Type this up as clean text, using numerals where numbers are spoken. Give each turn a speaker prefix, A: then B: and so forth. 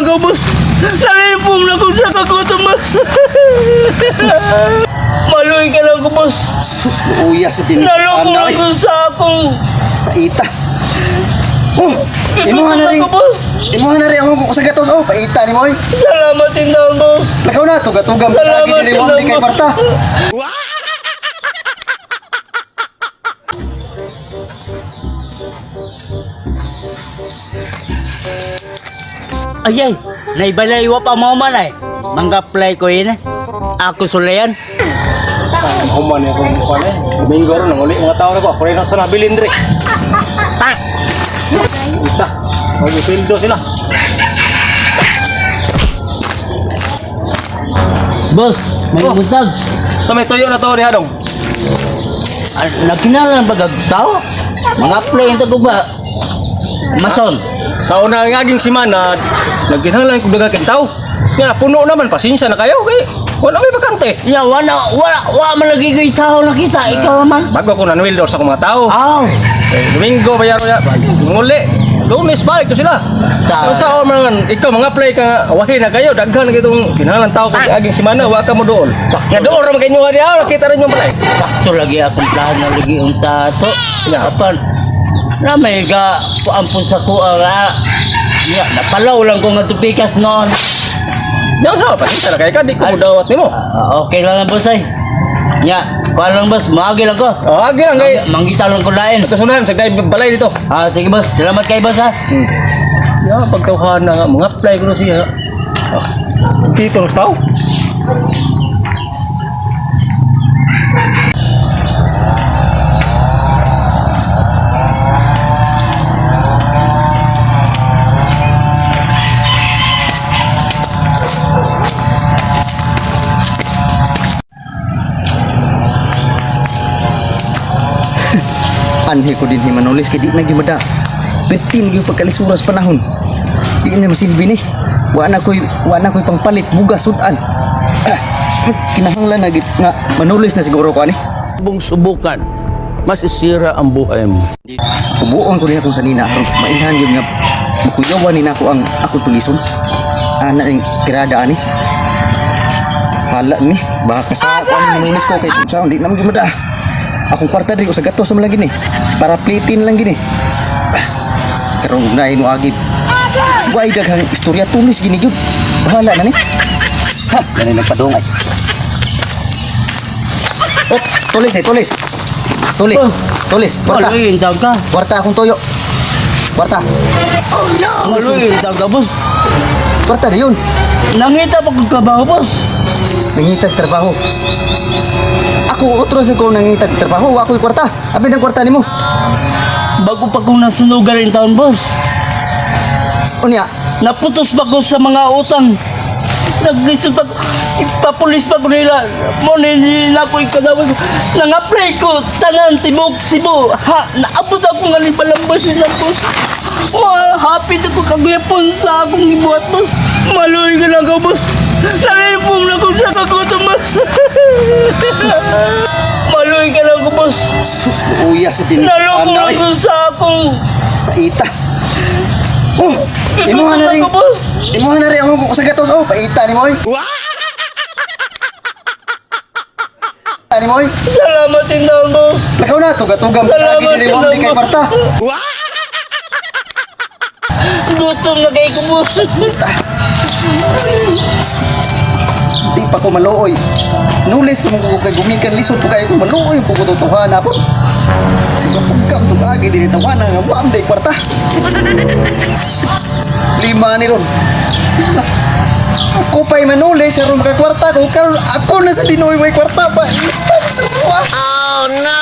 A: lang ko, boss. Nalipong na ko sa kagutom, boss. Maluoy ka lang ko, boss.
B: Sus, luuya sa
A: Nalupong
B: tinana
A: na
B: ay.
A: ko sa akong.
B: Paita. Oh, imuha
A: Kagutom
B: na
A: na
B: rin.
A: ko, boss.
B: Imuha na rin ang sa gatos oh, paita nimo oy.
A: Salamat din daw, boss.
B: Lakaw na tuga-tugam
A: Salamat,
B: lagi diri wa di kay
A: salamat.
B: kwarta.
A: Ay, ay, naibalay wa pa mo man ay. Mangga-apply ko yun eh. Ako sulayan.
C: Human akong kuan eh. Domingo ron nanguli mga tao na ko. Ako rin ang sa nabilin dre.
A: Tak!
C: Ita. Mag-sweldo sila.
A: Boss, may
C: Oh.
A: buntag.
C: Sa may tuyo na to diha dong.
A: Ah, nagkinahanglan ba kag tao? Mga apply yung tago ba? Mason.
C: Sa una nga aging simana, nagkinahanglan kog daghang kang tao. Nga puno naman pasensya na kayo kay wala may bakante.
A: Ya, wala, wala, wala man lagi ko'y tao nakita. Ikaw naman.
C: Bago ako nanwildo sa akong mga tao.
A: Aw.
C: Eh, Domingo bayaro ya. Nguli. Lunes balik to sila.
A: Ta-
C: Pero sa man ikaw mga play ka nga, wahi na kayo daghan na kitong kinahanglan tao kung aging simana wa ka mo dool. Nga dool ra man kayo nga diha nakita ra inyo balay.
A: Sakto lagi akong plano lagi ang tato.
C: Ya.
A: Apan, na may ga ampun sa kuha nga. Ya, napalaw lang ko nga tupikas noon.
C: Yang sa pasensya na kayo ka di ko mo dawat nimo.
A: Ah, okay lang na boss ay. Ya, kuha lang boss, maagi lang ko.
C: Oh, agi lang kay
A: Manggita lang ko lain.
C: kasunahan sa dai balay dito.
A: Ah, sige boss, salamat kay boss ha.
C: Ya pagkauhan na nga mga play ko na siya. Ah, dito ang tao.
B: Anhi ko din himanulis kay di na gyud mada. Perti na gyud pagkalisuras panahon. Di na masilbi ni. Wa na koy pangpalit bugas sudan. Ah, kinahanglan na gid nga manulis na siguro ko ani.
D: Bung subukan, masisira ang buhay mo.
B: Ubuon ko rin akong sanina aron mailhan gyud nga makuyawan ni nako ang akong tulison. Ana ning tirada ani. Hala ni, baka sa ako ani manulis ko kay sa di naman gyud mada. Akong kwarta diri usa gatos man lang gini. Para plitin lang gini. Ah, karon ugnahin mo agib. Way daghang istorya tulis gini gyud. Bahala na ni. Ha, gani nagpadungay. Oh, tulis ni, tulis. Tulis.
A: Oh.
B: Tulis. Kwarta.
A: Maluyin daw ka.
B: Kwarta akong toyo. Kwarta.
A: Maluyin daw ka boss.
B: Kwarta na yun.
A: Nangita pa kong trabaho boss.
B: Nangitag trabaho. Ako otro sa ko nangitag trabaho, wa ako'y kwarta. Abi ng kwarta nimo.
A: Bago pa kong nasunugan rin taon boss.
B: Unya,
A: Naputos pa ko sa mga utang. Naglisod pa ko. Ipapulis pa ko nila. Mo nila ko ikadawas. Nang-apply ko. Tanan, Tibok, Cebu. Ha, naabot ako nga ni Balambas nila boss. Wah, happy na ko kaguyapon sa akong ibuhat boss. Maluoy ka lang ko boss. Nalipong na ko sa kagutom boss. Maluoy ka lang ko boss.
B: sus, luuya sa
A: Nalupong
B: tinana
A: na
B: ay
A: ko sa akong.
B: paita. Oh, imuha
A: Kagutom
B: na
A: na
B: rin.
A: ko boss.
B: Imuha na rin ang sa gatos oh, paita nimo oy. Ani mo oy.
A: Salamat din daw boss.
B: Lakaw na tuga-tugam
A: Salamat,
B: lagi diri wa di kay
A: salamat.
B: kwarta.
A: Gutom na kayo ko boss.
B: Di pa ko maluoy. Nulis mo ko kay gumikan lisod po kay ko maluoy po ko tutuhan po. Tugam tug agi diri tawana nga wa day kwarta. Lima ni ron. Ako pa'y manulis aron makakwarta ko karon ako na sa dinoy may kwarta pa. Oh no.